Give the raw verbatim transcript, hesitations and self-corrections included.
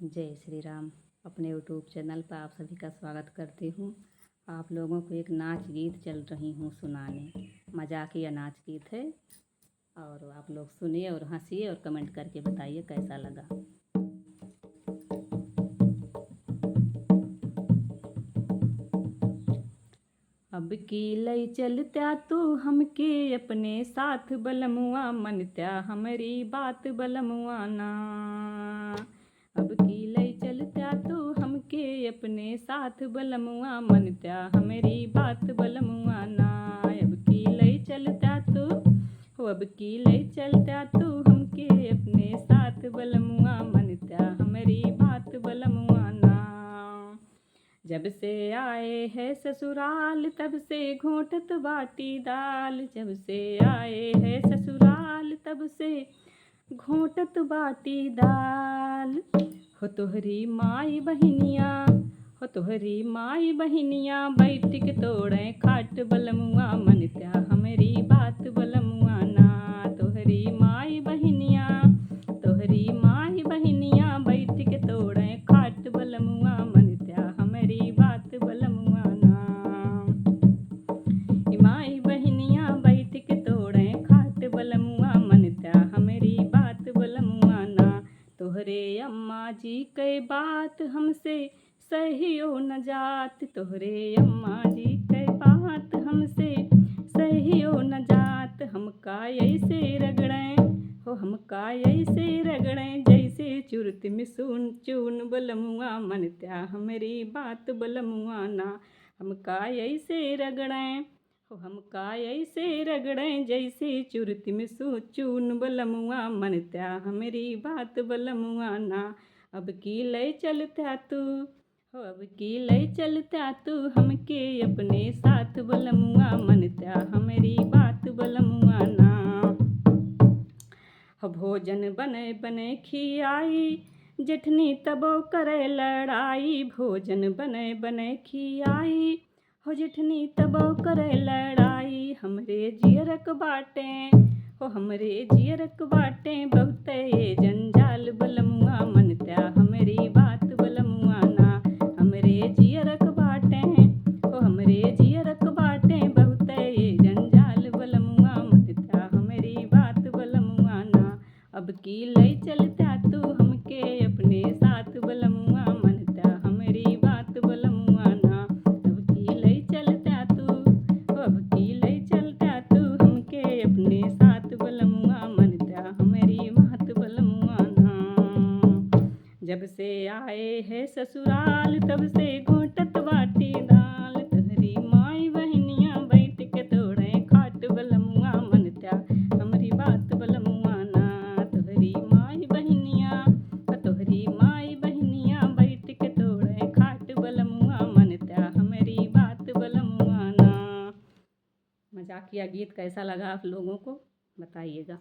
जय श्री राम। अपने YouTube चैनल पर आप सभी का स्वागत करती हूँ। आप लोगों को एक नाच गीत चल रही हूँ सुनाने, मजाकिया नाच गीत है, और आप लोग सुनिए और हंसिए और कमेंट करके बताइए कैसा लगा। अब की लई चलत्या तू हमके अपने साथ बलमुआ, मनत्या हमरी बात बलमुआ ना। अब की लई चलत्या तू हमके अपने साथ बलमुआ, मनत्या हमरी बात बलमुआ ना। अब की लई चलत्या तू, हो अब की लई चलत्या तू हमके अपने साथ बलमुआ, मनत्या हमरी बात बलमुआ ना। जब से आए है ससुराल तब से घोंटत बाटी दाल, जब से आए है ससुराल तब से घोंटत बाटी दाल। हो तोहरी माई बहिनिया, हो तोहरी माई बहिनिया बैठ के तोड़े खाट बलमुआ, मनत्या हमरी बात बलमुआ ना। तोहरी माई बहिनिया, तोहरी माई बहिनिया बैठ के तोड़े खाट बलमुआ, मनत्या हमरी बात बलमुआ ना। ई माई बहिनिया बैठ के तोड़े खाट बलमुआ, मनत्या हमरी बात बलमुआ ना। तोहरे अम्मा जी के बात हमसे सहियो न जात, तोहरे अम्मा जी के बात हमसे सहियो न जात। हमका ऐसे रगड़े, हो हमका ऐसे रगड़े जैसे चुरत में सून चून बलमुआ, मनत्या हमरी बात बलमुआ ना। हमका ऐसे रगड़े, हो हमका ऐसे रगड़े जैसे चुरत में सू चून बलमुआ, मनत्या हमरी बात बलमुआ ना। अब की लई चलत्या तू, हो अब की लई चलत्या तू हमके अपने साथ बलमुआ, मनत्या हमरी बात बलमुआ ना। हो भोजन बने बने खियाई, जेठनी तबो करे लड़ाई, भोजन बने बने खियाई, हो जेठनी तबो करे लड़ाई। हमरे जियरक बाटे, हो हमरे जियरक बाटे बहुते ये जंजाल बलमुआ, मनत्या हमरी बात बलमुआ ना। हमरे जियरक बाटे, हो हमरे जियरक बाटे बहुते ये जंजाल बलमुआ, मनत्या हमरी बात बलमुआ ना। अब की लई चलत्या तू हमके अपने साथ बलमुआ, मनत्या हमरी बात बलमुआ ना। अब की लई चलत्या तू, अब की लई चलत्या तू हमके अपने साथ बलमुआ, मनत्या हमरी बात बलमुआ ना। जब से आए है ससुराल तब से घोंटत बाटी दाल, तोहरी माई बहिनिया बैठ के तोड़े खाट बलमुआ, मनत्या हमरी बात बलमुआ ना। तोहरी माई बहिनिया, तोहरी माई बहिनिया बैठ के तोड़े खाट बलमुआ, मनत्या हमरी बात बलमुआ ना। मजाकिया गीत कैसा लगा आप लोगों को, बताइएगा।